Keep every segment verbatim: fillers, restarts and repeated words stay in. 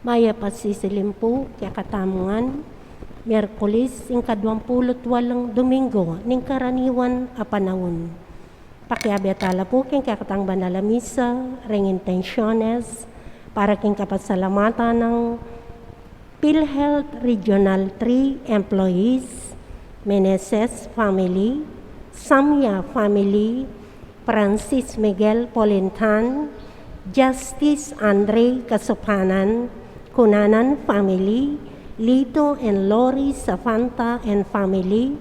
Mayap a sisilim pu kekatamu ngan, Miyerkules, ing kaduang pulu't walang Domingo ning karaniwan a panaun. Pakiabe tala pu king kekatang banal a misa, ring intensiones, para king kapasalamatan nang PhilHealth Regional three employees, Meneses family, Samya family, Francis Miguel Polintan, Justice Andre Kasupanan, Cunanan family, Lito and Lori Safanta and family,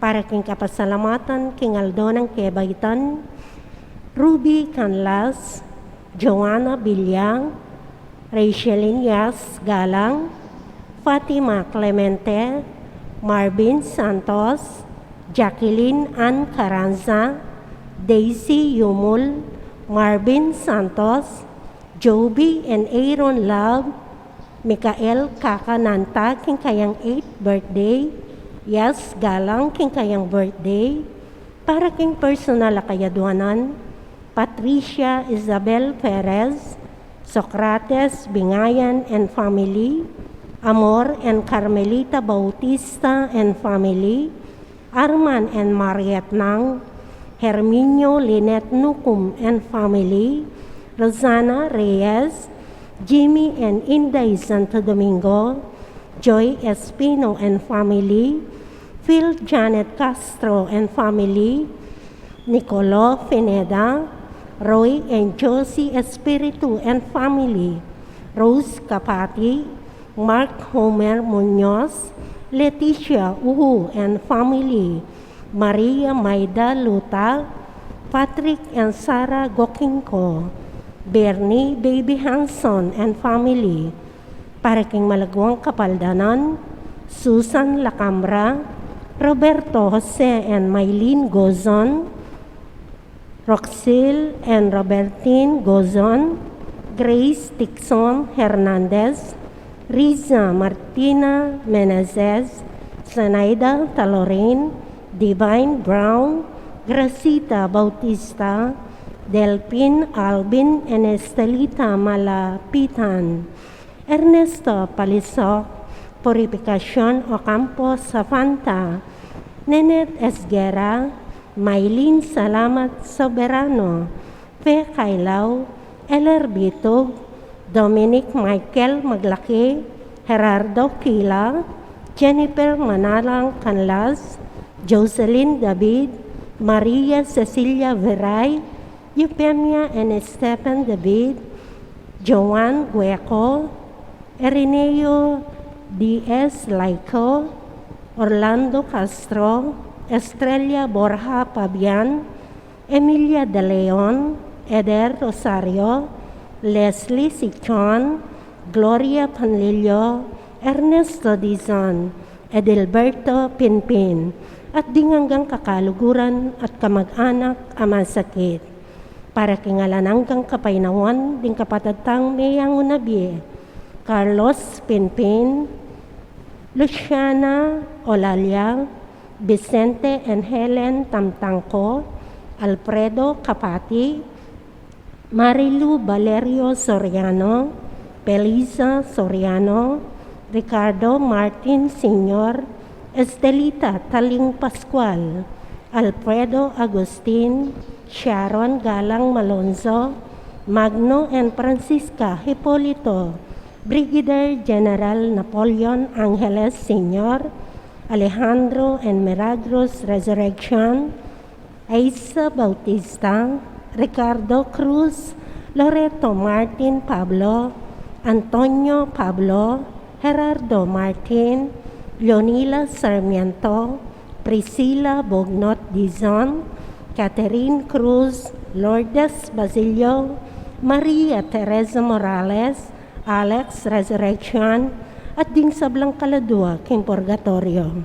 para king kapasalamatan king aldo nang kebaitan, Ruby Canlas, Joanna Villa, Rachel Iñas Galang, Fatima Clemente, Marvin Santos, Jacqueline Ann Carranza, Daisy Yumul, Marvin Santos, Joby and Aaron Love, Michael Kaka Nanta king kayang eighth birthday, Yas Galang king kayang birthday, para king personal a kayaduanan, Patricia Isabel Perez, Socrates Bingayan and family, Amor and Carmelita Bautista and family, Arman and Mariet Nang, Herminio Lynette Nucum and family, Rosana Reyes, Jimmy and Inday Santo Domingo, Joy Espino and family, Phil Janet Castro and family, Nicolo Pineda, Roy and Josie Espiritu and family, Rose Capati, Mark Homer Muñoz, Leticia Uhu and family, Maria Maida Luta, Patrick and Sarah Gokingko, Bernie Baby Hanson and family, para king malaguang kapaldanan, Susan Lacambra, Roberto Jose and Mylene Gozon, Roxil and Robertine Gozon, Grace Dixon Hernandez, Riza Martina Menezes, Zenaida Talorin, Divine Brown, Gracita Bautista, Delpin Alvin and Estelita Malapitan, Ernesto Palisok, Purificacion Ocampo Safanta, Nenet Esguerra, Maylin Salamat Soberano, Fe Kailaw, Eler Bitug, Dominic Michael Maglaki, Gerardo Kila, Jennifer Manalang Canlas, Jocelyn David, Maria Cecilia Veray, Eufemia and Stephen David, Joan Gueco, Erineo D S Laico, Orlando Castro, Estrella Borja Pabian, Emilia De Leon, Eder Rosario, Leslie Sichon, Gloria Panlilio, Ernesto Dizon, Edilberto Pinpin, at ding anggang kakaluguran at kamag-anak a masakit. Para king alang anggang kapaynawan ding kapatad tang meyangu na bie, Carlos Pinpin, Luciana Olalia, Vicente and Helen Tamtangco, Alfredo Capati, Marilu Valerio Soriano, Felisa Soriano, Ricardo Martin Senior, Estelita Taling Pascual, Alfredo Agustin, Sharon Galang Malonzo, Magno and Francisca Hipolito, Brigadier General Napoleon Angeles Senior, Alejandro and Milagros Resurrection, Aisa Bautista, Ricardo Cruz, Loreto Martin Pablo, Antonio Pablo, Gerardo Martin, Leonila Sarmiento, Priscilla Bognot Dizon, Catherine Cruz, Lourdes Basilio, Maria Teresa Morales, Alex Resurrection, at ding sablang kaladua king purgatorio.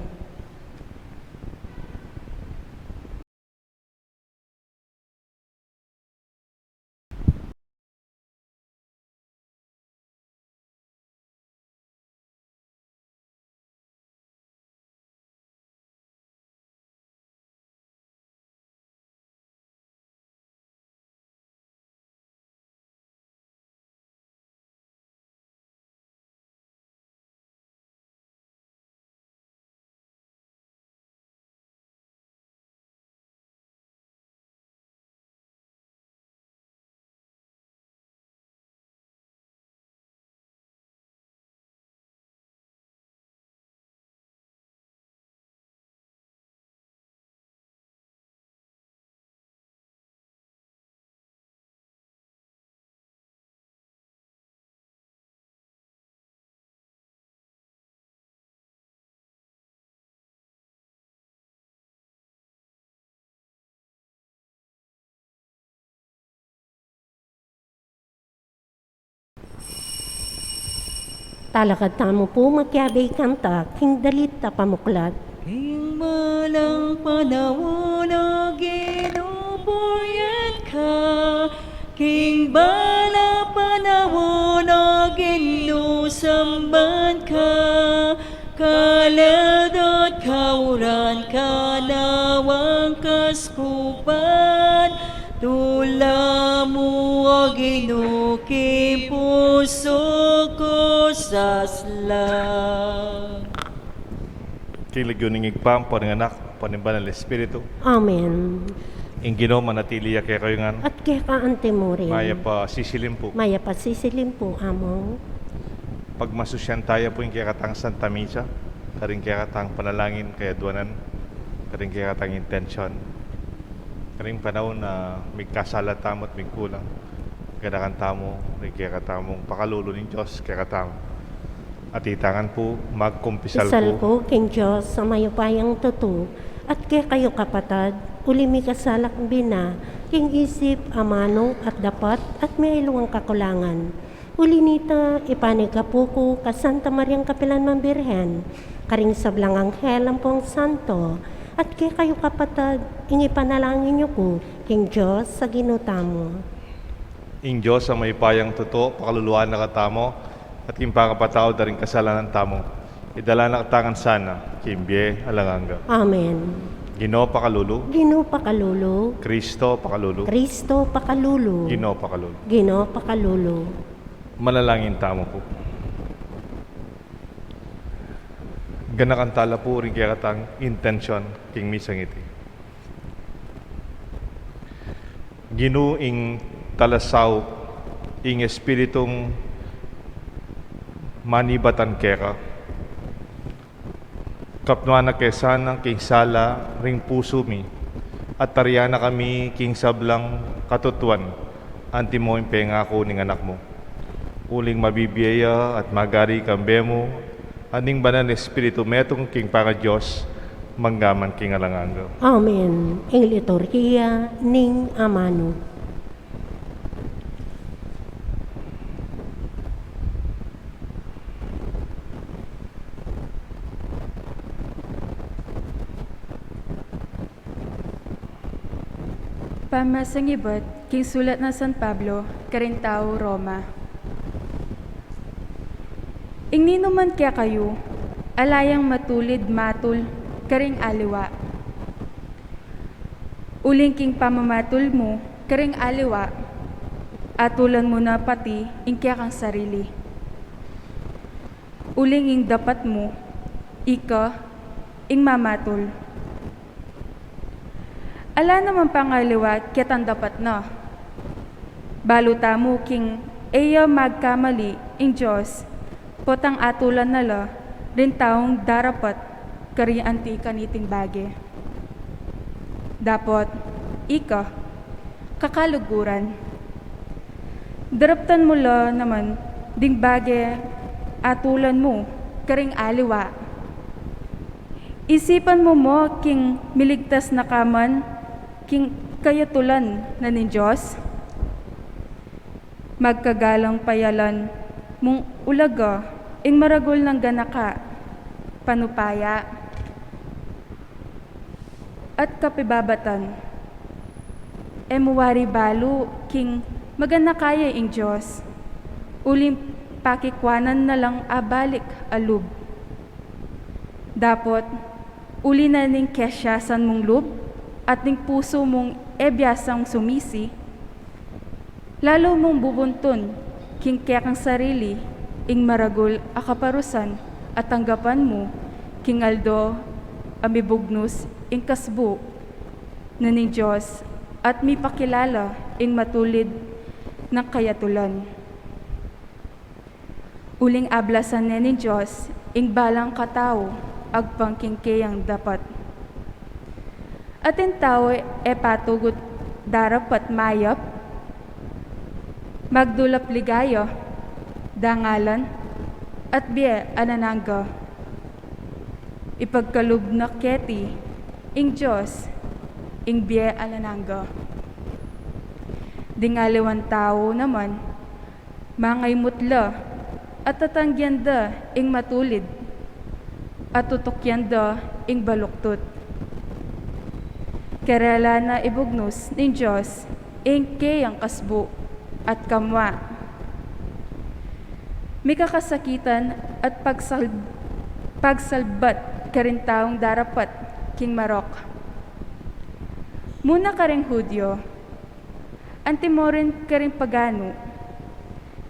Talakad tamu pu, makiabe ing kanta king dalit a pamuklat. King balang panaun, O Ginu, burian ka. King balang panaun, O Ginu, samban ka. Kaladot kauran ka na wang kaskupan. Tula mu, O Ginu, king pusu ku saslang. King lagyu ning Ibpa, ampo ning Anak, ampo ning Banal Espiritu. Amen. Ing Ginu manatili ya kekayu ngan. At keka anti mu rin. Mayap a sisilim pu. Mayap a sisilim pu, Among. Pagmasusyan taya pu ing kekatang Santa Misa, karing kekatang panalangin kayadwanan, karing kekatang intensyon. Karing panaun a migkasala tamu at migkulang, ganakan tamu ring kekatamung pakalulu ning Dios kekatamu. At itangan pu, magkumpisal Pisal ku. ku king Dios a mayupayang tutu, at kekayu kapatad, uli mikasalak bina, king isip, amanu, at dapat, at mialuang kakulangan. Uli nita, ipanyawad ku pu king Santa Mariang kapilan man Birhen, karing sablang anghel ampong santo, at kekayu kapatad, ing ipanalangin yu ku king Dios a Ginu tamu. Ing Dios a mayupayang tutu, pakaluluan na katamu, at ing pangapatawad da ring kasalanan tamu, idala na katamu ngan sana king bie alang angga. Amen. Ginu pakalulu. Ginu pakalulu. Kristo pakalulu. Kristo pakalulu. Ginu pakalulu. Ginu pakalulu. Manalangin tamu pu. Ganakan tala pu ring kekatang intensyon king misang iti. Ginu, ing talasaup, ing Espiritung manibatan keka, kapnuan na ke sana king sala ring pusu mi, at tarian na kami king sablang katutuan, antimo ing pengaku ning Anak mu. Uling mabibie ya at magari kambe mu, at ning Banal Espiritu metung king pangaDios, mangga man king alang angga. Amen. Ing liturgia ning amanu. Pamasangibat king sulat nang San Pablo karing taga Roma. Ing ninuman kekayu, ala yang matulid matul karing aliwa. Uling king pamamatul mu karing aliwa, atulan mu na pati ing kekang sarili. Uling ing dapat mu, ika ing mamatul. Ala naman pang aliwa ketang dapat na. Balu tamu king e ya magkamali ing Dios, potang atulan na la ring taung darapat karing anti kaniting bage. Dapot, ika, kakaluguran, daraptan mu la naman ding bage atulan mu karing aliwa. Isipan mu mo king miligtas na ka man king kayatulan na ning Dios. Magkagalang payalan mung ulaga ing maragul nang ganaka, panupaya, at kapibabatan. E mu wari balu king maganaka ya ing Dios, uling pakikwanan na lang a balik a lub. Dapot, uli na ning kesiasan mung lub, at ning pusu mung e biasang sumisi, lalu mung bubuntun king kekang sarili ing maragul a kaparusan a tanggapan mu king aldo a mibugnus ing kasbu na ning Dios at mipakilala ing matulid nang kayatulan. Uling ablasan ne ning Dios ing balang katau agpang king keyang dapat. Atin tau e patugut darapat mayap, magdulap ligaya, dangalan, at bie alang angga. Ipagkalub na keti ing Dios ing bie alang angga. Ding aliwang tau naman, mangaimut la At tatanggian da ing matulid, at tutukyan da ing baluktut. Karela na ibugnus ning Dios ing keyang kasbu at kamua. Mikakasakitan at pagsal-, pagsalbat karing taung darapat king marok. Muna karing Hudyo, antimo rin karing pagano.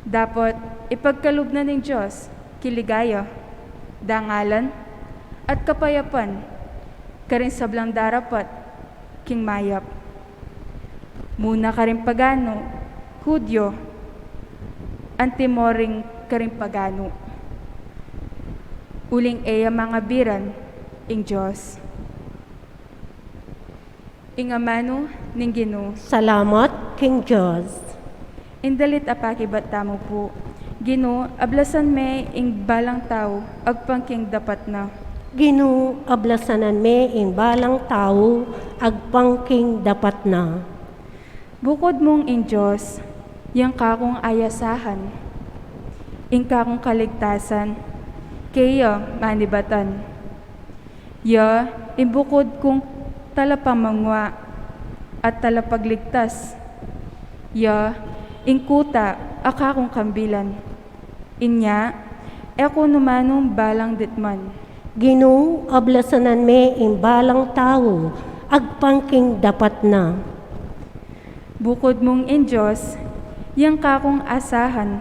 Dapot ipagkalub na ning Dios king ligaya, dangalan, at kapayapan karing sablang darapat king mayap. Muna karing pagano, Hudyo, antimo rin karing pagano. Uling e ya mangabiran ing Dios. Ing amanu ning Ginu. Salamat king Dios. Ing dalit a pakibat tamu pu. Ginu, ablasan me ing balang tau agpang king dapat na. Ginu, ablasanan me ing balang tau agpang king dapat na. Bukud mung ing Dios, yang kakung ayasahan, ing kakung kaligtasan, keya manibatan. Ya ing bukud kung talapamangua at talapagligtas. Ya ing kuta a kakung kambilan. Inya, e ku numanung balang ditman. Ginu, ablasanan me ing balang tau agpang king dapat na. Bukud mung ing Dios, yang kakung asahan,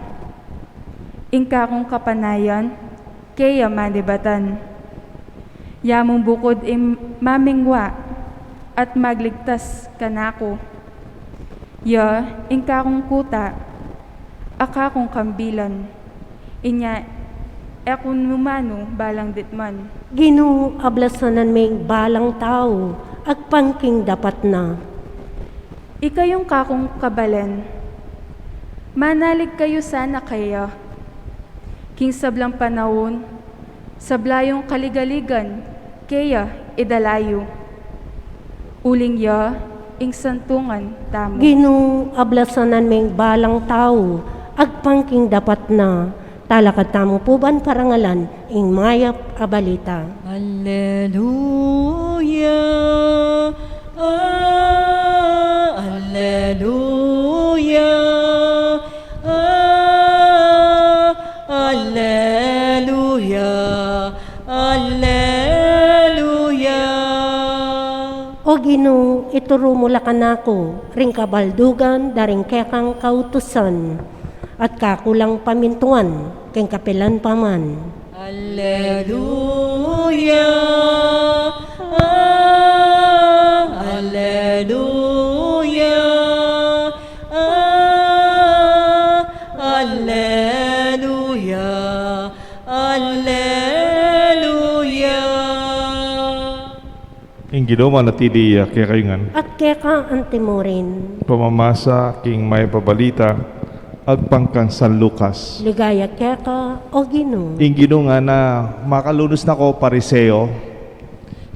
ing kakung kapanayan, keya manibatan. Ya mung bukud ing mamingwa at magligtas kanaku. Ya ing kakung kuta a kakung kambilan. Inya, e ku numanu balang ditman. Ginu, ablasanan me ing balang tau agpang king dapat na. Ikayung kakung kabalen, manalig kayu sana keya. King sablang panaun, sabla yung kaligaligan keya idala yu. Uling ya ing santungan tamu. Ginu, ablasanan me ing balang tau agpang king dapat na. Talakad tamu pu ban parangalan ing mayap a balita. Alleluia, ah, alleluia, ah, alleluia, alleluia. O Ginu, ituru mu la kanaku ring kabaldugan da ring kekang kautusan, at kaku lang pamintuan king kapilan pa man. Alleluia, ah, alleluia, ah, alleluia, alleluia. Ing Ginu manatili ya kekayu ngan. At keka antimurin. Pamamasa king mayap a balita agpang kang San Lucas. Ligaya keka, o Ginu. Ing Ginu ngana, makalunus na ko, Pariseo.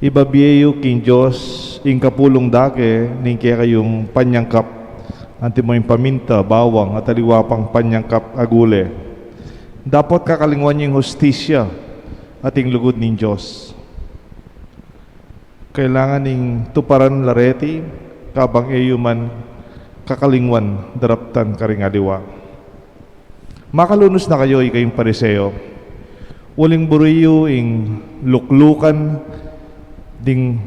Ibabie yu king Dios ing kapulung dake ning kekayung panyangkap, antimo ing paminta, bawang, at aliwa pang panyangkap a gule. Dapot kakalingwan yu ing hustisya at ing lugud ning Dios. Kailangan ing tuparan la reti, kabang e yu man kakalingwan daraptan karing aliwa. Makalunus na kayu, ikayung Pariseo. Uling buri yu ing luklukan ding,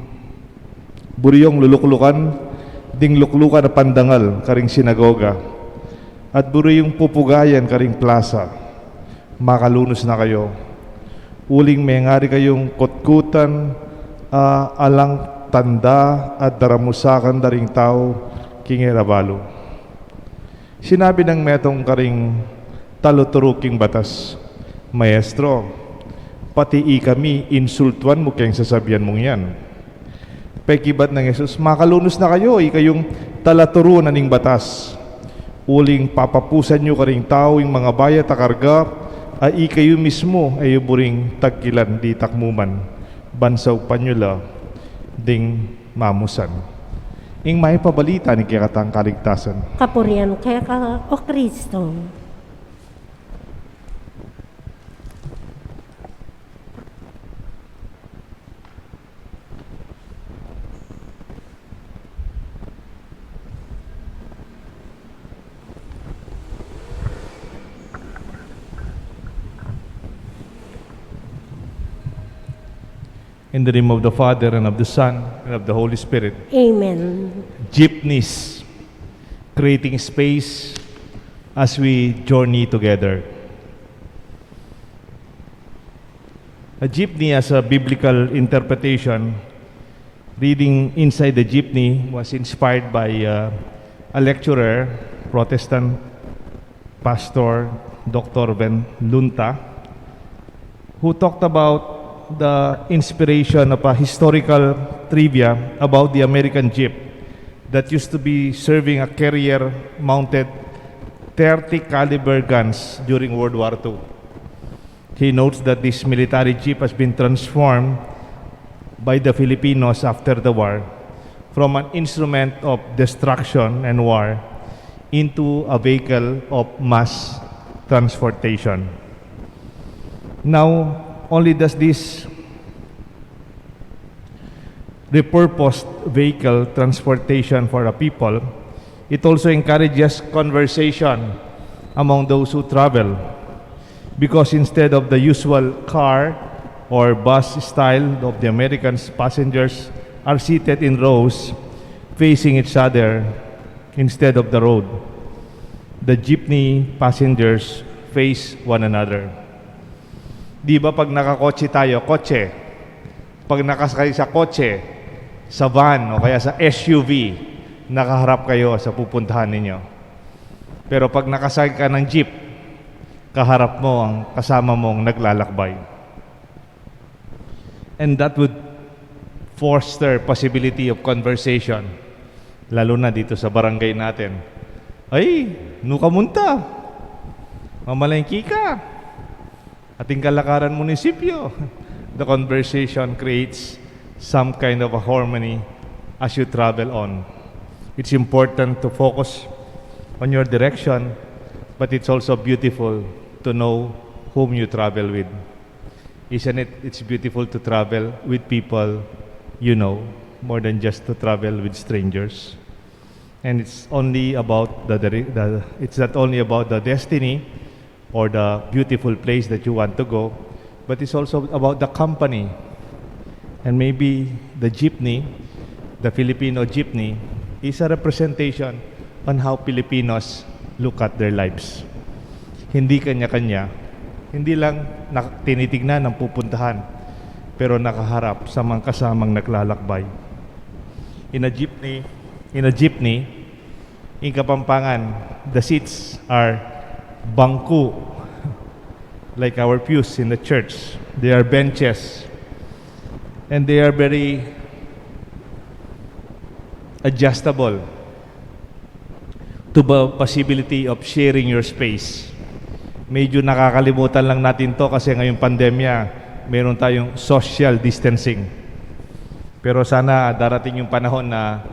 buri yung luluklukan ding luklukan a pandangal karing sinagoga, at buri yung pupugayan karing plasa. Makalunus na kayu. Uling mengari kayung kutkutan, ah, alang tanda at daramusakan da ring tau king e ra balu. Sinabi nang metung karing taluturu king batas, "Maestro, pati ikami insultuan mu keng sasabian mung yan." Pekibat nang Jesus, "Makalunus na kayu, ikayung talaturu na ning batas. Uling papapusan yu karing tau ing mangabayat a karga, a ikayu mismu e yu buring tagkilan ditak mu man, ban saupan yu la ding mamusan." Ing mayap a balita ning kekatang kaligtasan. Kapurian keka, o Kristo. In the name of the Father, and of the Son, and of the Holy Spirit. Amen. Jeepneys, creating space as we journey together. A jeepney as a biblical interpretation. Reading Inside the Jeepney was inspired by, uh, a lecturer, Protestant pastor, Doctor Van Lunta, who talked about the inspiration of a historical trivia about the American Jeep that used to be serving a carrier-mounted thirty caliber guns during World War Two. He notes that this military jeep has been transformed by the Filipinos after the war from an instrument of destruction and war into a vehicle of mass transportation. Now, only does this repurposed vehicle transportation for a people, it also encourages conversation among those who travel. Because instead of the usual car or bus style of the Americans, passengers are seated in rows facing each other instead of the road. The jeepney passengers face one another. Di ba pag nakakotse tayo, kotse, pag nakasakay sa kotse, sa van, o kaya sa S U V, nakaharap kayo sa pupuntahan ninyo. Pero pag nakasakay ka ng jeep, kaharap mo ang kasama mong naglalakbay. And that would foster possibility of conversation, lalo na dito sa barangay natin. Ay, nu ka munta? Mamalengke ka? Atin ka lakaran munisipyo. The conversation creates some kind of a harmony as you travel on. It's important to focus on your direction, but it's also beautiful to know whom you travel with. Isn't it? It's beautiful to travel with people you know more than just to travel with strangers. And it's only about the, the, the it's not only about the destiny or the beautiful place that you want to go, but it's also about the company. And maybe the jeepney, the Filipino jeepney, is a representation on how Filipinos look at their lives. Hindi kanya-kanya, hindi lang nak- tinitignan ang pupuntahan, pero nakaharap sa mga kasamang naglalakbay. In a jeepney, in a jeepney, in Kapampangan, the seats are bangku, like our pews in the church. They are benches, and they are very adjustable to the possibility of sharing your space. Medyo nakakalimutan lang natin 'to kasi ngayong pandemya, meron tayong social distancing. Pero sana darating yung panahon na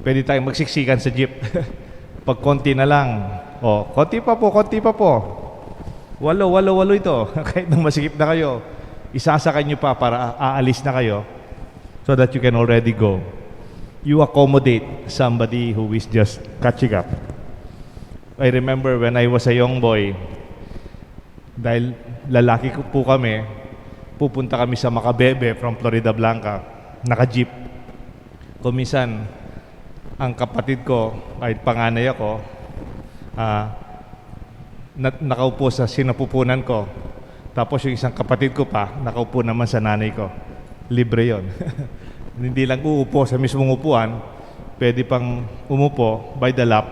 pwede tayong magsiksikan sa jeep. Pag konti na lang, o, konti pa po, konti pa po. Walo, walo, walo ito. Kahit nang masikip na kayo, isasakay nyo pa para a- aalis na kayo so that you can already go. You accommodate somebody who is just catching up. I remember when I was a young boy, dahil lalaki ko po kami, pupunta kami sa Macabebe from Floridablanca, naka-jeep. Kung minsan, ang kapatid ko, kahit panganay ako, ah, na- nakaupo sa sinapupunan ko. Tapos yung isang kapatid ko pa, nakaupo naman sa nanay ko. Libre yon. Hindi lang uupo sa mismong upuan, pwede pang umupo by the lap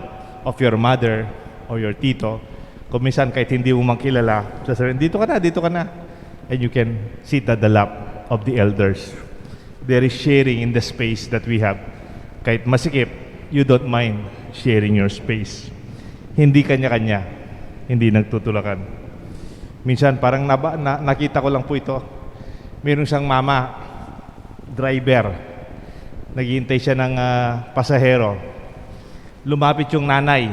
of your mother or your tito. Kung minsan, kahit hindi mo man kilala, sasabihin, "Dito ka na, dito ka na." And you can sit at the lap of the elders. There is sharing in the space that we have. Kahit masikip, you don't mind sharing your space. Hindi kanya-kanya, hindi nagtutulakan. Minsan, parang naba- na- nakita ko lang po ito. Meron siyang mama, driver. Naghihintay siya ng, ah, pasahero. Lumapit yung nanay.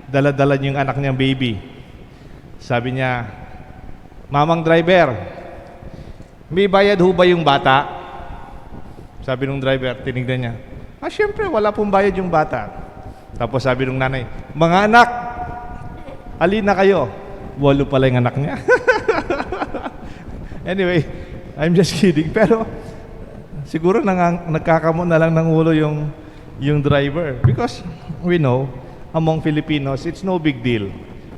Dala-dala yung anak niyang baby. Sabi niya, "Mamang driver, may bayad ho ba yung bata?" Sabi nung driver, tinignan niya, "Ah, siyempre, wala pong bayad yung bata." Tapos sabi nung nanay, "Mga anak, alin na kayo?" Walo pala yung anak niya. Anyway, I'm just kidding. Pero Siguro nangang-, nagkakamo na lang ng ulo yung, yung driver. Because we know, among Filipinos, it's no big deal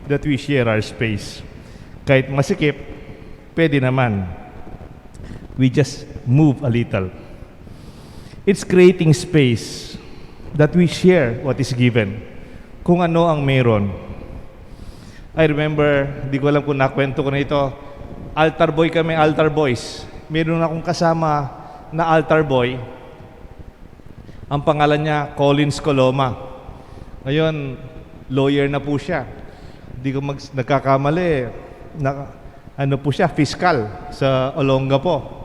that we share our space. Kahit masikip, pwede naman. We just move a little. It's creating space that we share what is given. Kung ano ang meron. I remember, di ko alam kung nakwento ko na ito, altar boy kami, altar boys. Meron akong kasama na altar boy. Ang pangalan niya, Collins Coloma. Ngayon, lawyer na po siya. Di ko mag-, nagkakamali, na, ano po siya, fiscal sa Olongapo.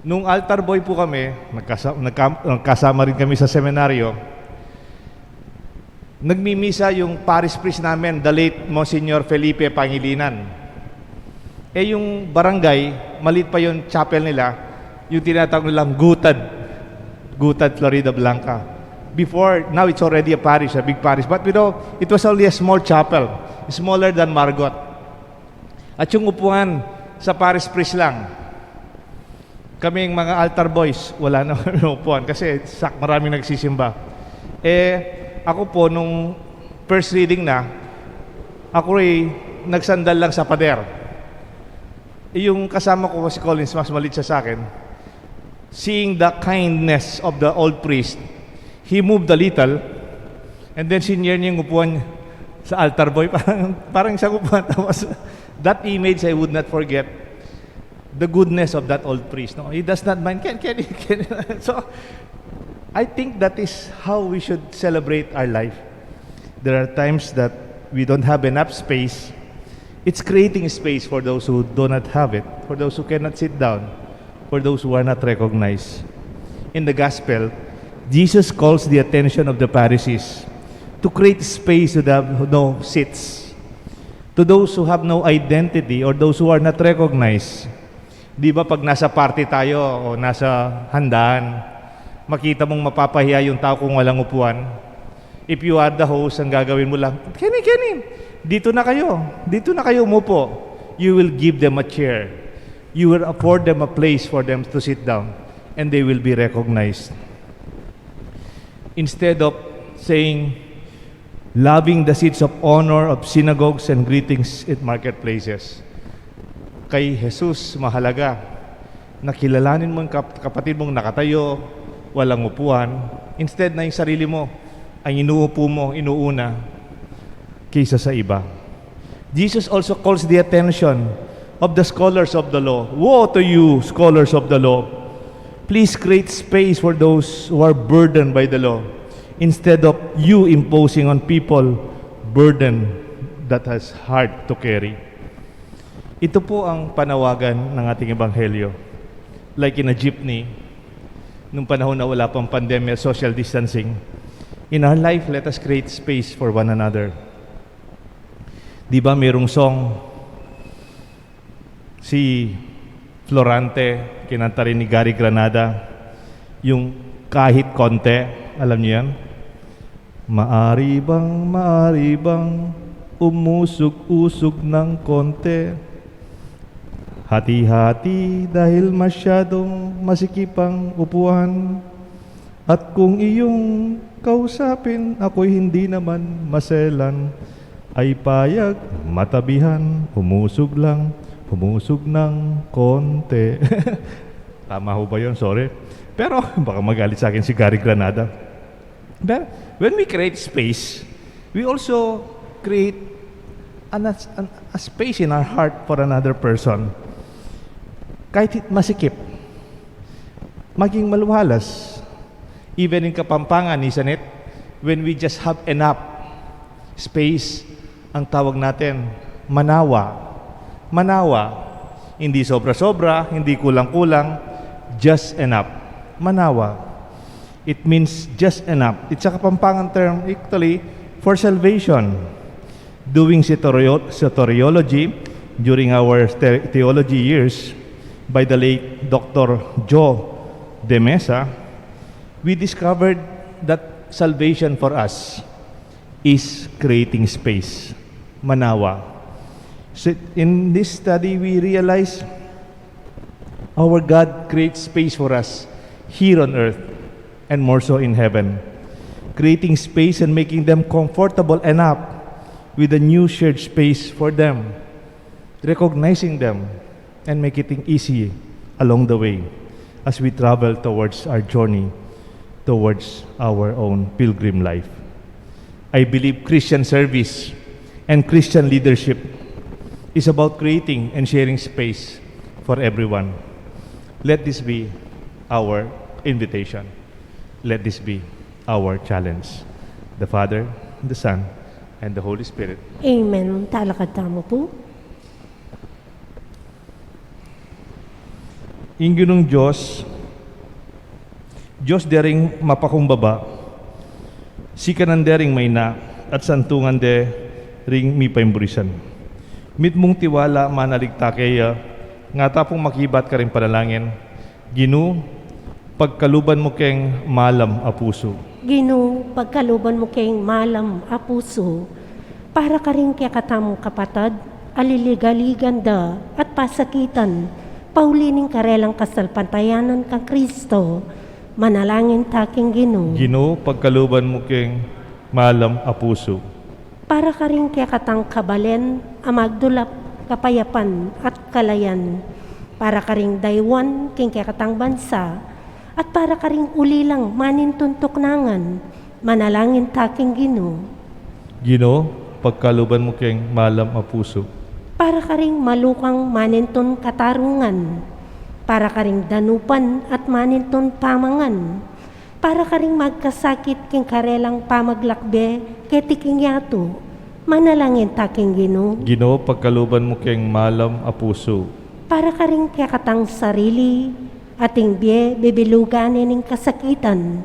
Nung altar boy po kami, nagkasa-, nagka-, nagkasama rin kami sa seminaryo, nagmimisa yung parish priest namin, the late Monsignor Felipe Pangilinan. Eh, yung barangay, maliit pa yung chapel nila, yung tinatawag nilang Gutad, Gutad, Floridablanca. Before, now it's already a parish, a big parish. But, you know, it was only a small chapel, smaller than Margot. At yung upuan sa parish priest lang. Kaming mga altar boys, wala na kami upuan kasi sak-, maraming nagsisimba. Eh, ako po, nung first reading na, ako ay nagsandal lang sa pader. Eh, yung kasama ko, si Collins, mas malit siya sa akin. Seeing the kindness of the old priest, he moved a little, and then senior niya yung upuan sa altar boy. Parang, parang isang upuan. Tapos, that image I would not forget. The goodness of that old priest. No, he does not mind. Can, can, can. So, I think that is how we should celebrate our life. There are times that we don't have enough space. It's creating space for those who do not have it, for those who cannot sit down, for those who are not recognized. In the gospel, Jesus calls the attention of the Pharisees to create space to the no seats, to those who have no identity or those who are not recognized. Di ba, pag nasa party tayo o nasa handaan, makita mong mapapahiya yung tao kung walang upuan? If you are the host, ang gagawin mo lang, "Keni, keni, dito na kayo. Dito na kayo umupo." You will give them a chair. You will afford them a place for them to sit down, and they will be recognized. Instead of saying, "Loving the seats of honor of synagogues and greetings at marketplaces." Kay Jesus, mahalaga na kilalanin mo yung kap-, kapatid mong nakatayo, walang upuan. Instead na yung sarili mo, ang inuupo mo, inuuna kaysa sa iba. Jesus also calls the attention of the scholars of the law. "Woe to you, scholars of the law! Please create space for those who are burdened by the law, instead of you imposing on people burden that has hard to carry." Ito po ang panawagan ng ating ebanghelyo. Like in a jeepney, nung panahon na wala pang pandemya, social distancing, in our life, let us create space for one another. Di ba merong song, si Florante, kinanta rin ni Gary Granada, yung "Kahit Konti"? Alam niyo yan? "Maari bang, maari bang umusog-usog ng konti? Hati-hati dahil masyadong masikip ang upuan. At kung iyong kausapin, ako'y hindi naman maselan, ay payag matabihan, humusog lang, humusog ng konti." Tama ho ba yun? Sorry. Pero baka magalit sa akin si Gary Granada. But when we create space, we also create an, an, a space in our heart for another person. Kahit masikip, maging maluhalas. Even in Kapampangan, isn't it? When we just have enough space, ang tawag natin, manawa. Manawa. Hindi sobra-sobra, hindi kulang-kulang, just enough. Manawa. It means just enough. It's a Kapampangan term, actually, for salvation. Doing soterio-, soteriology during our the-, theology years by the late Doctor Joe de Mesa, we discovered that salvation for us is creating space. Manawa. So, in this study, we realize our God creates space for us here on earth and more so in heaven, creating space and making them comfortable enough with a new shared space for them, recognizing them and making it easy along the way as we travel towards our journey towards our own pilgrim life. I believe Christian service and Christian leadership is about creating and sharing space for everyone. Let this be our invitation. Let this be our challenge. The Father, the Son, and the Holy Spirit. Amen. Talakad tamu pu. Ing Ginung Dios, Dios dering mapakumbaba, sikanan dering maina, at santungan de ring mipaimbrisan. Mitmung tiwala manalig ta keya, ngata pung makibat karing panalangin, Ginu, pagkaluban mu keng malam a pusu. Ginu, pagkaluban mu keng malam a pusu. Para karing kekatamung kapatad a liligaligan da at pasakitan, pauli ning karelang kasalpantayanan kang Kristo, manalangin ta king Ginu. Ginu, pagkaluban mu keng malam a pusu. Para karing kekatang kabalen a magdulap kapayapan at kalayan, para karing daywan king kekatang bansa, at para karing ulilang manintun tuknangan, manalangin ta king Ginu. Ginu, pagkaluban mu keng malam a pusu. Para karing malukang manintun katarungan, para karing danupan at manintun pamangan, para karing magkasakit king karelang pamaglakbe keti king yatu, manalangin ta king Ginu. Ginu, pagkaluban mu keng malam a pusu. Para karing kekatang sarili, ating bie bibilugan ne ning kasakitan,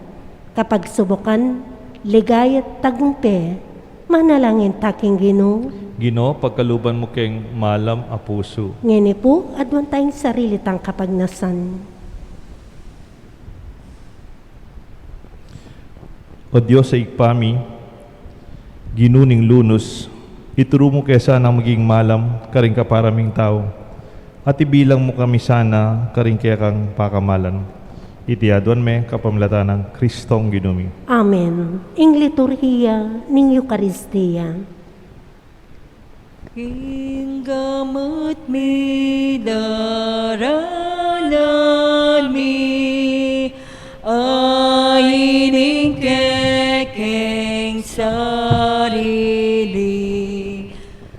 kapagsubukan, ligaya at tagumpe, manalangin ta king Ginu. Ginu, pagkaluban mu keng malam a pusu. Ngeni pu, aduan tayang sarili tang kapagnasan. O Dios a Ibpa mi, Ginu ning lunus, ituru mu ke sanang maging malam karing kapara ming tau, at ibilang mu kami sana karing kekang pakamalan. Iti aduan mi kapamilatan nang Kristong Ginu mi. Amen. Ing liturhiya ning Eukaristia. King gamat mi, daralan mi, ain ing kekeng sarili,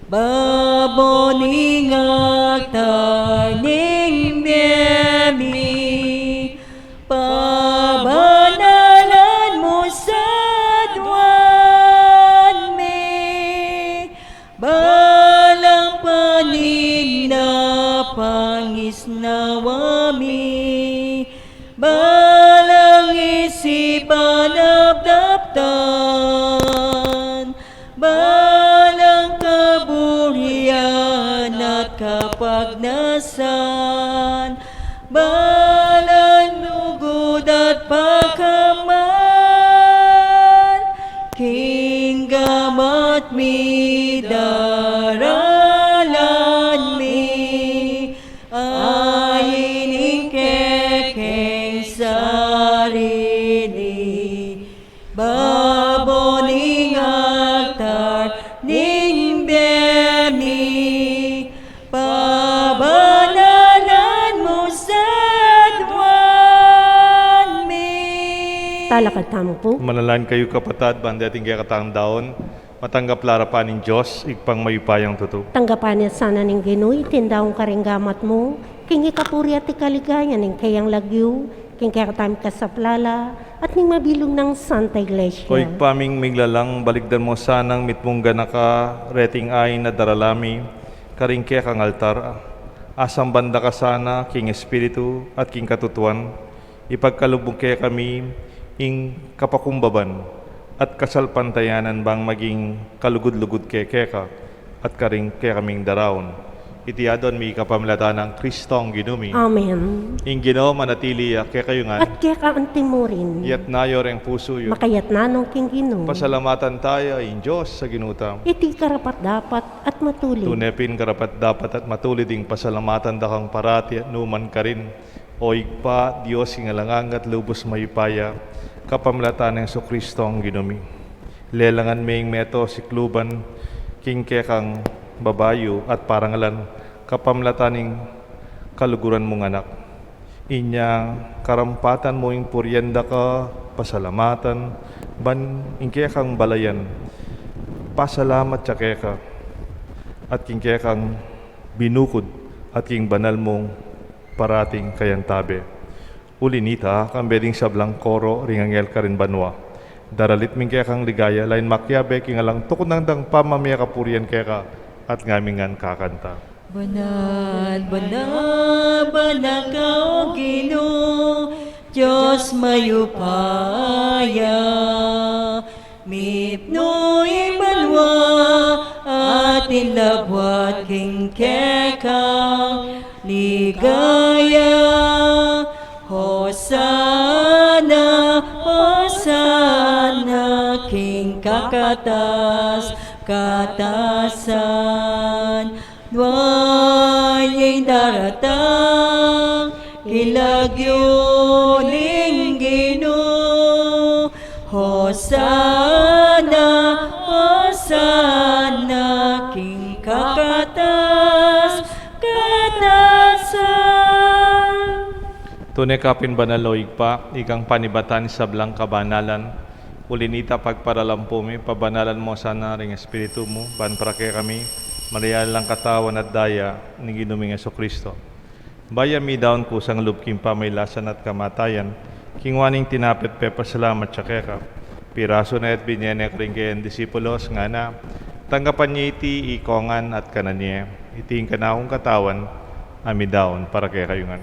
babo ning altar ning bie mi, pabanalan mu sa aduan mi, balang paninda pangisnawa mi, balang isipan at daptan, balang kaburian at kapagnasan, balang lugud at pagkamal, king gamat mi, daralan mi, ain ing kekeng sarili, babo ning altar ning bie mi, pabanalan mu sa aduan mi. Talakad tamu pu. Manalangin kayu, kapatad, ban deting kekatang daun, matanggap la arapan ning Dios, Ibpang mayupayang tutu. Tanggapan na sana ning Ginu iting daun karing gamat mu, king ikapuri at ikaligaya ning keyang lagyu, king kekatamung kasaplalan, at ning mabilug nang Santa Iglesia. O Ibpa ming miglalang, balikdan mu sanang mitmung ganaka reting ain a daralan mi karing kekang altar. Asamban da ka sana king espiritu at king katutuan. Ipagkalub mu kekami ing kapakumbaban at kasalpantayanan bang maging kalugud-lugud ke keka at karing kekaming daraun. Iti aduan mi kapamilatan nang Kristong Ginu mi. Amen. Ing Ginu manatili ya kekayu ngan. At keka anti mu rin. Iyatas yu reng pusu yu. Makayatas no king Ginu. Pasalamatan taya ing Dios a Ginu tamu. Iti karapat-dapat at matulid. Tune pin karapat-dapat at matulid ing pasalamatan da kang parati at nukarin man, O Ibpa, Dios king alang angga at lubus mayupaya, kapamilatan nang Jesucristo a Ginu mi. Lelangan me ing meto sikluban king kekang babayu at parangalan, kapamilatan ning kaluguran mung Anak. Inya karampatan mu ing purian da ka, pasalamatan, ban ing kekang balayan pasalamat ya keka, at king kekang binukud, at king banal mung parating kayantabe. Uli nita, kambe ding sablang koro ring anghel karin banua, daralit mi ing kekang ligaya, lain makiabe king alang tuknang dang pamamie kapurian keka, at ngaming ngan kakanta. Banal, banal, banal ka, O Ginu, Dios mayupaya. Mipnu ing banua at ing labuad king kekang ligaya. Hosana, Hosana king kakatas-katasan. Nuan ya ing daratang king lagyu ning Ginu. Hosana, Hosana king kakatas-katasan. Tune ka pin banal, O Ibpa, ikang panibatan ning sablang kabanalan. Uli nita, pagparalampu mi, pabanalan mu sana ring Espiritu mu, ban para kekami malyari lang katawan at daya ning Ginu ming Jesucristo. Bayu mi daun kusang lub king pamailasan at kamatayan, kinua ne ing tinape at pepasalamat ya keka, pirasu ne at binie ne karing kayang disipulos, ngana: Tanggapan ye iti ikongan at kanan ye, iti ing kanakung katawan, a midaun para kekayu ngan.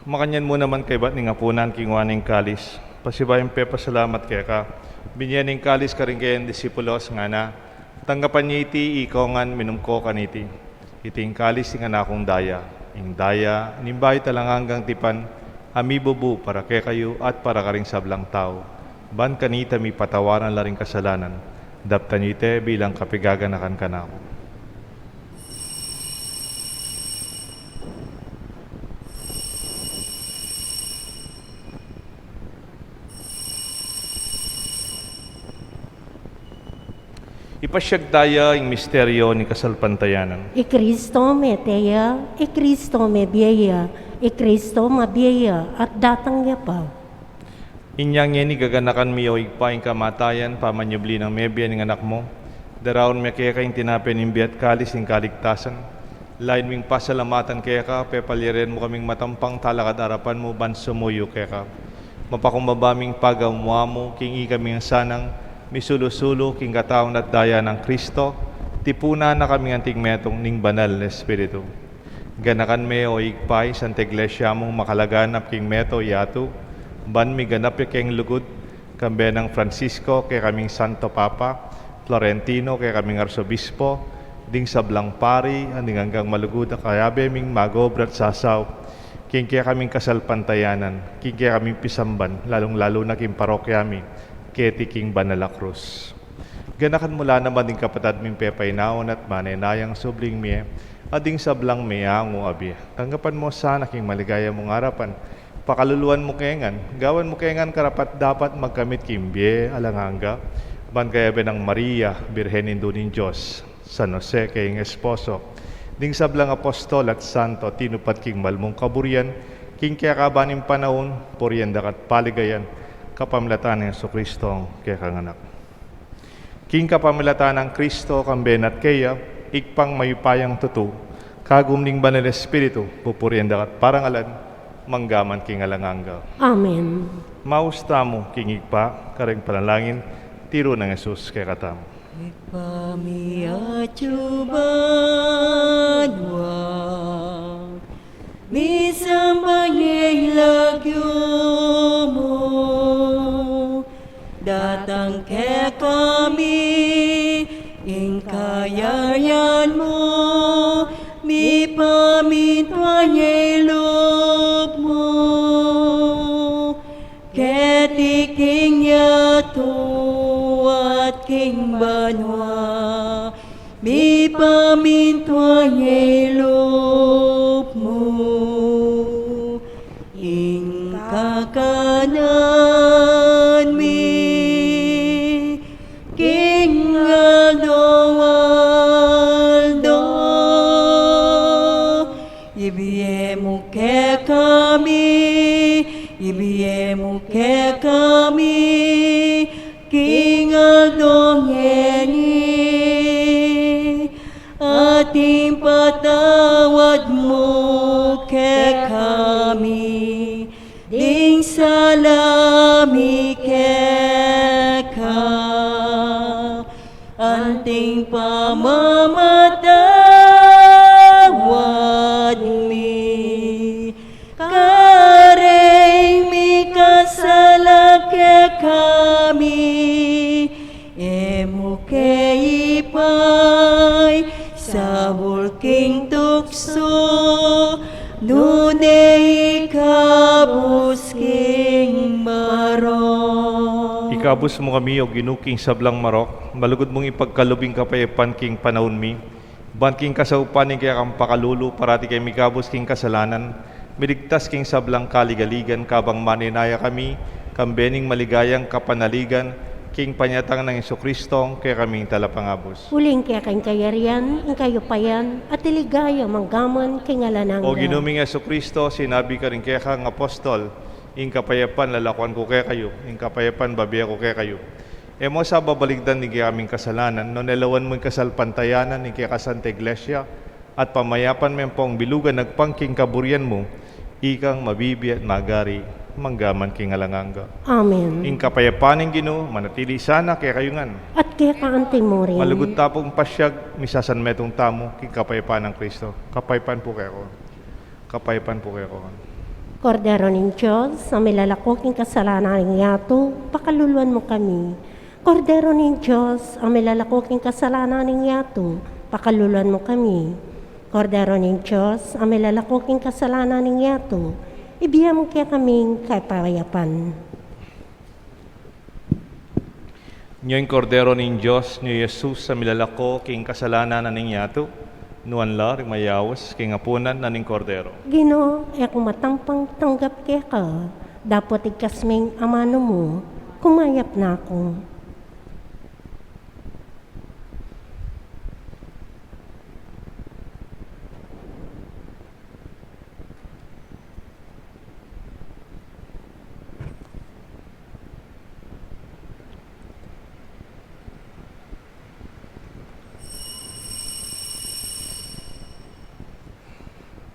Makanyan mu naman kaybat ning apunan, kinua ne ing kalis, pasibayu yang pepasalamat keka, binie ne ing kalis karing kayang disipulos, ngana: Tanggapan ye iti ikongan, minum ko kaniti. Iti ing kalis ning kanakung daya, ing daya ning bayu at alang anggang tipan, a mibubu para kekayu at para karing sablang tau. Ban kanita mipatawaran la ring kasalanan. Daptan ye iti bilang kapaganakan kanaku. Ipasyag taya ing misteryo ning kasalpantayanan. I Kristo mete ya, i Kristo mebie ya, i Kristo mabie ya, at datang ya pa. Inya ngeni gaganakan mi, O Ibpa, ing kamatayan pamanyubli nang mebie ning Anak mu. Daraun mi keka ing tinape ning bie at kalis ning kaligtasan. Lain ming pasalamatan keka, pepalyarian mu kaming matampang talakad king arapan mu ban sumuyu keka. Mapakumbaba ming pagamu-amu king ikami ngan sanang misulu-sulu king katawan at daya nang Kristo, tipunan na kami ngan anting metung ning Banal a Espiritu. Ganakan me, O Ibpa, ing Santa Iglesia mung makalaganap king meto yatu, ban miganap ya keng lugud, kambe nang Francisco, kekaming Santo Papa, Florentino, kekaming Arsobispo, ding sablang pari, at ding anggang malugud a kayabe ming mag-obra at sasaup king kekaming kasalpantayanan, king kekaming pisamban, lalung-lalu na king parokya mi keti king Banal a Krus. Ganakan mu la naman ding kapatad ming pepainaun at manenayang subling mie, at ding sablang meangu a bie. Tanggapan mu sana king maligaya mung arapan, pakaluluan mu ke ngan, gawan mu ke ngan karapat-dapat magkamit king bie alang angga, ban kayabe nang Maria, Birhen Indu ning Dios, San Jose, kayang esposo, ding sablang apostol at santo tinupad king mal mung kaburian king kekaban ning panaun, purian da ka at paligayan, kapamilatan nang Jesucristo a kekang Anak. King kapamilatan nang Kristo, kambe na at keya, Ibpang mayupayang tutu, kagum ning Banal a Espiritu, pupurian da ka at parangalan, mangga man king alang angga. Amen. Maus tamu king Ibpa, karing panalangin tiru nang Jesus kekatamu. Ibpa mi atsu ka banua, misamban ya ing lagyu mu, datang kekami ing kayarian mu, mipamintuan ya ing lub mu banua, mipamintuan ya ing lub mu. Ing kakanan mi king aldo-aldo, ibie mu kekami, ibie mu kekami king aldo ngeni, at ipatawad mu kekami ding sala mi keka, anting pamamatawad mi kareng mikasala kekami, e mu ke ipasaul king tuksu, nune ikabus king marok. Ikabus mu kami, O Ginu, king sablang marok, malugud mung ipagkalub ing kapayapan king panaun mi, ban king kasaupan ning kekang pakalulu, parati kami mikabus king kasalanan, miligtas king sablang kaligaligan, kabang manenaya kami kambe ning maligayang kapanaligan king panyatang nang Jesucristo, kekaming Talapangabus. Uling keka ing kayarian, ing kayupayan, at ing ligaya manggaman king alang angga. O Ginu ming Jesucristo, sinabi karing kekang apostol, ing kapayapan lalakuan ku kekayu, ing kapayapan bibie ku kekayu. E mu sa babaligdan ding kekaming kasalanan, nune lawan mu ing kasalpantayanan ning kekang Santa Iglesia, at pamayapan me ampong bilugan agpang king kaburian mu, ikang mabibie at magari manggaman king alang angga. Amen. Ing kapayapan ning Ginu manatili sana kekayu ngan. At keka anti mu rin. Malugud ta pung pasiag, misasanmetung tamu king kapayapan nang Kristo. Kapayapan pu kekongan. Kapayapan pu kekongan. Kordero ning Dios, a milalako king kasalanan ning yatu, pakaluluan mu kami. Kordero ning Dios, a milalako king kasalanan ning yatu, pakaluluan mu kami. Kordero ning Dios, a milalako king kasalanan ning yatu, ibie mu kekaming kapayapan. Nyo ing Kordero ning Dios, nyo i Jesus a milalako king kasalanan na ning yatu, nuan la ring mayaus king apunan na ning Kordero. Ginu, e ku matampang tanggap keka, dapot igkas me ing amanu mu, kumayap na ku.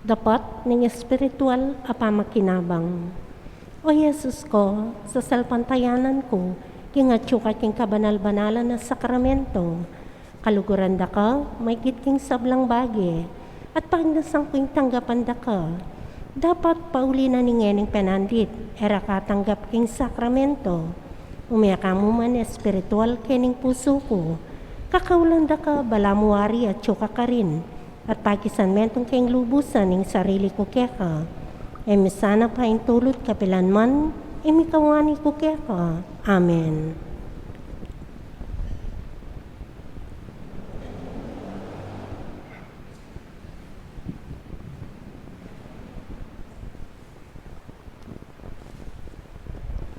Dapat ning espiritual a pamakinabang. O Jesus ko, sasalpantayanan ku king atyu ka king kabanal-banalan a sakramento, kaluguran da ka maigit king sablang bage, at pagnasan ku ing tanggapan da ka. Dapat pauli na ning ngening penandit, e ra ka tanggap king sakramento, ume ka mu man espiritual kening pusu ku. Kakaulan da ka balamu wari atyu ka karin, at pakisanmetung keng lubusan ing sarili ku keka. E mi sana paintulut kapilan man ing mikawani ku keka. Amen.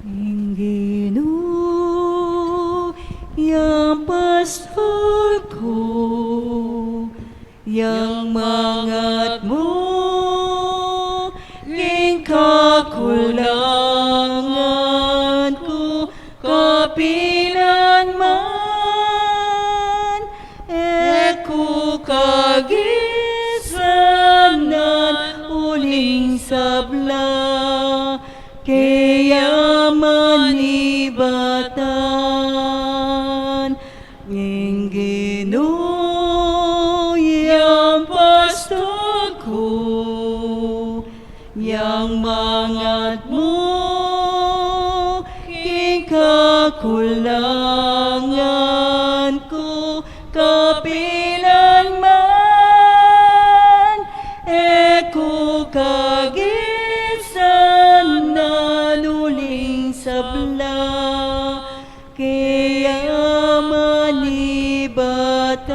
Ing Ginu yang pastul ku, yang mangatmu king kakulangan ku, kapilan man e ku kagisanan, uling sabla ke ya manibatan. Ing Ginu yang pastul ku, yang mangatmu king kakulangan ku, kapilan man e ku kagisanan, uling sabla ke ya Libatan.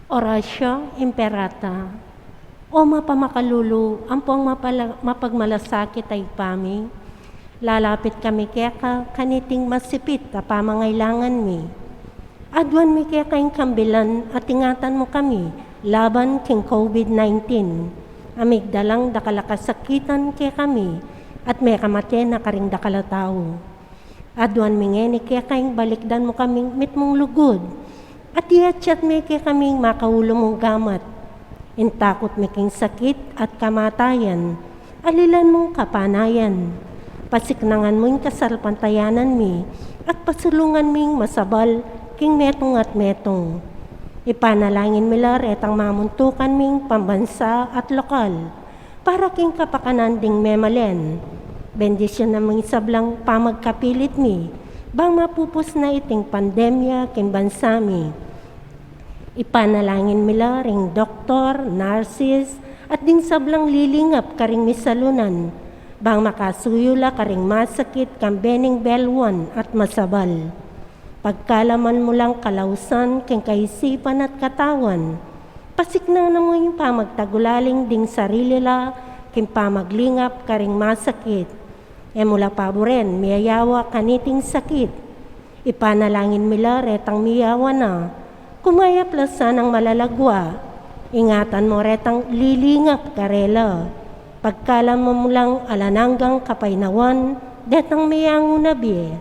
Oratio Imperata. O mapamakalulu, ampong mapala-, mapagmalasakit a Ibpa mi, lalapit kami keka kaniting masipit a pamangailangan mi. Aduan mi keka ing kambilan at ingatan mu kami laban king COVID nineteen, a migdalang dakal a kasakitan kekami at mekamate na karing dakal a tau. Aduan mi ngeni keka ing balikdan mu kaming mitmung lugud, at iyatyat mi kekami ing makaulu mung gamat. Ing takut mi king sakit at kamatayan, alilan mung kapanayan. Pasiknangan mu ing kasalpantayanan mi, at pasulungan ming masabal king metung at metung. Ipanalangin mi la retang mamuntukan ming pambansa at lokal, para king kapakanan ding memalen. Bendisyunan mu ing sablang pamagkapilit mi, bang mapupus na iting pandemya king bansa mi. Ipanalangin mi la ring doktor, nurses, at ding sablang lilingap karing misalunan, bang makasuyu la karing masakit kambe ning beluan at masabal. Pagkalaman mu lang kalausan king kaisipan at katawan, pasiknangan mu ing pamagtagulaling ding sarili la king pamaglingap karing masakit. E mu la paburen miyayawa kaniting sakit. Ipanalangin mi la retang miyawa na, kumayap la sanang malalagwa. Ingatan mu retang lilingap karela. Pagkalaman mu lang alang anggang kapaynawan detang miyanguna bie.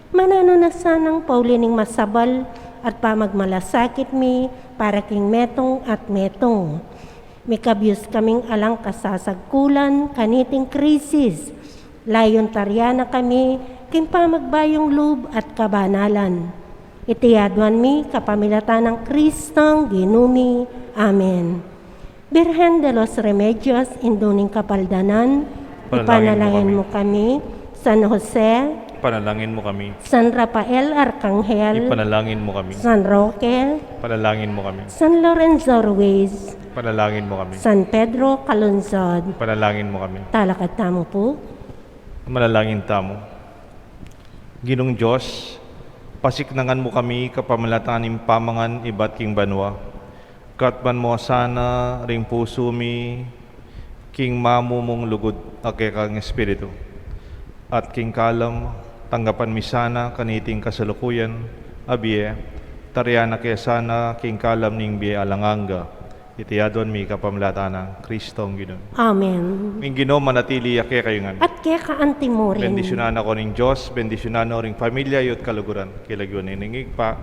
Mananu na sanang pauli ning masabal at pamagmalasakit mi para king metung at metung. Mikabyus kaming alang kasasagkulan kaniting krisis. Layun tarian na kami king pamagbayung lub at kabanalan. Iti aduan mi kapamilatan nang Kristong Ginu mi. Amen. Birhen de los Remedios, Indu ning Kapaldanan, ipanalangin mu kami. San Jose, ipanalangin mu kami. San Rafael Arkanghel, ipanalangin mu kami. San Roque, ipanalangin mu kami. San Lorenzo Ruiz, ipanalangin mu kami. San Pedro Calungsod, ipanalangin mu kami. Talakad tamu pu. Manalangin tamu. Ginung Dios, pasiknangan mu kami kapamilatan ning pamangan ibat king banua. Katman mu sana ring pusu mi king mamumung lugud a kekang Espiritu. At king kalam, tanggapan mi sana kaniting kasalukuyan a bie, tarian na ke sana king kalam ning bie alang angga. Iti aduan mi kapamilatan nang Kristong Ginu. Amen. Ing Ginu manatili ya kekayu ngan. At keka anti mu rin. Bendisyunan na kayu ning Dios, bendisyunan na ring pamilya yu at kaluguran. King lagyu ning Ibpa,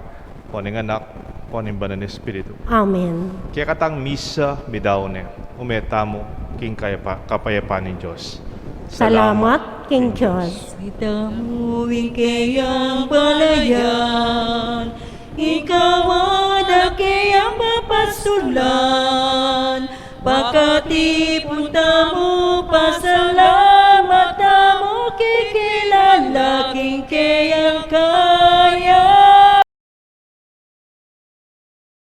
o ning Anak, o ning Banal a Espiritu. Amen. Kekatang misa midaun ne, ume tamu king kayapa-, kapayapan ning Dios. Salamat king Dios. Itamu ing keyang balayan, ikawa na keyang papasulan, pakatipun tamu pa sa